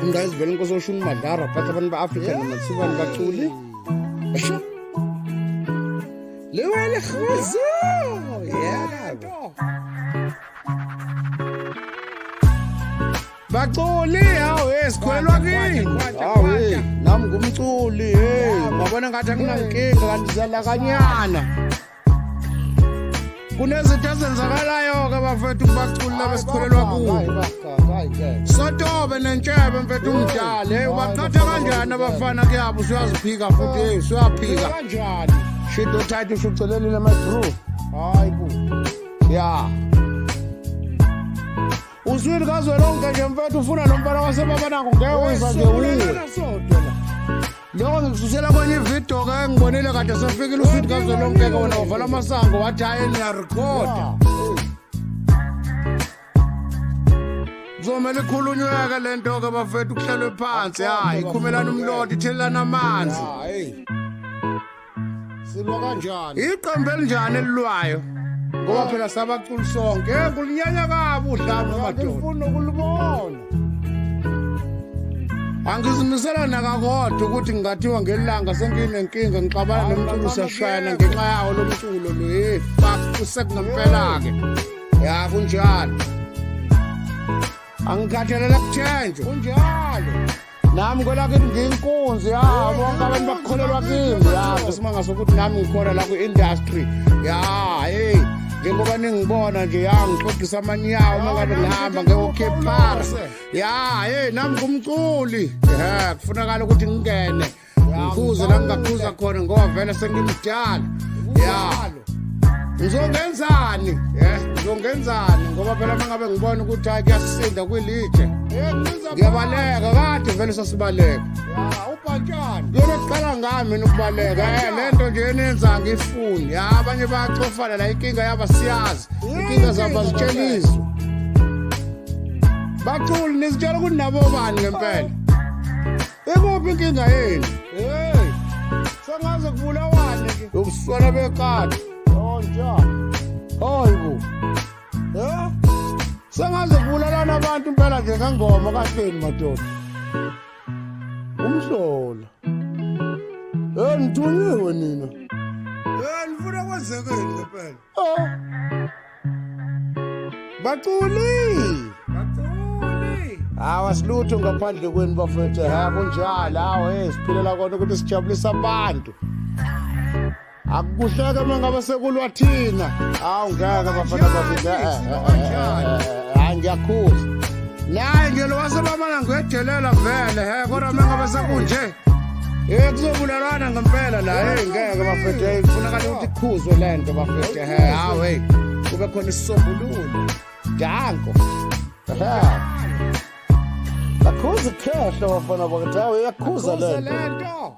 Ingayizivela inkosi oshuni madlara phatha abantu ba-Afrika namathubani baculi. Asho. Lewele khuzu. Yebo. Baculi hawu hey sikholelwa kini. Hawu hey nami ngumculi hey ngabona ngathi akunankinga kanti ziyalakanyana. Kunezinto ezenzakalayo-ke bafethu kubaculi labesikholelwa kubo. Sotobe nentshebe mfethu umdala hey ubaqhatha kanjani abafana kuyabo usuyaziphika futhi hey usuyaphika. Kanjani? Shido tight usucelelile my bro. Hayi bo. Ya. Uzwile kazwelonke nje mfethu ufuna lo mfana wasebabanako ngeke uyisa nje uwe. Sodwa la. Lokho ngikususela kwenye ividiyo ke ngibonile kade sefikile uswidi kazwelonke ke wena wavala amasango wathi hayi niyarekhoda. Kuzomele ikhulunywe-ke le nto-ke bafethu kuhlalwe phansi hayi ikhumelana umlotha ithelelana amanzi. Hayi. Silwa kanjani? Iqembu elinjani elilwayo? Ngoba phela sabaculi sonke. Eh kulinyanya kabi udlame madoda. Ngifuna ukulibona. Angizimisela nakakodwa ukuthi ngingathiwa ngelanga senginenkinga ngixabana nomculo siyashayana ngenxa yawo lo mculo lo. Hey fuck usekungempela-ke. Ya kunjalo. Angikhathalela kuthenjwa. Kunjalo. Nami kwelakithi ngiyinkunzi ya bonke abantu bakukholelwa kimi ya ngesimanga sokuthi nami ngikhona la kwi-industry ya hey njengoba ningibona nje ya ngixogisa amanyawo uma ngabe ngihamba ngewokhephara ya hey nami ngumculi ehe kufunakala ukuthi ngingene ngikhuze la ngingakhuza khona ngoba vele sengimdala ya ngizongenzani eh ngizongenzani ngoba phela uma ngabe ngibona ukuthi hayi kuyasisinda kwilitshe ngiyabaleka kade vele sasibaleka Ya ubhantshani. Yona kuqala ngami mina ukubaleka eh lento nje enenza ngifuni ya abanye bayacofana la inkinga yaba siyazi inkinga zabo azitsheliswa baculi nizitshela ukuthi nabo bani ngempela ikuphi inkinga yenu Hey. Sengaze kubulawane nje. ubuswana bekati Oh njani? hayi bo Eh? sengaze kubulalana abantu impela nje ngengoma kahleni madoda umhlola eh nithunyiwe nina Eh nifuna kwenzekeni ngempela? eh baculi Baculi. Hawa silutho ngaphandle kwenu bafethu ha kunjalo hawo hey siphilela kona ukuthi sijabulise abantu akukuhleke uma ngabe sekulwa thina hawu ngeke bafana bakithi hayi ngiyakhuza naye nje lo wasebamana ngiyedelela vele he kodwa uma ngabe sekunje Eh kuzobulalwana ngempela la hey ngeke bafethu hey kufunakala ukuthi kukhuzwe lento bafethu he hawu hey kube khona isisombululo danko he Akhuza ikhehla bafana bakithi hawu iyakhuza Kuze lento lento.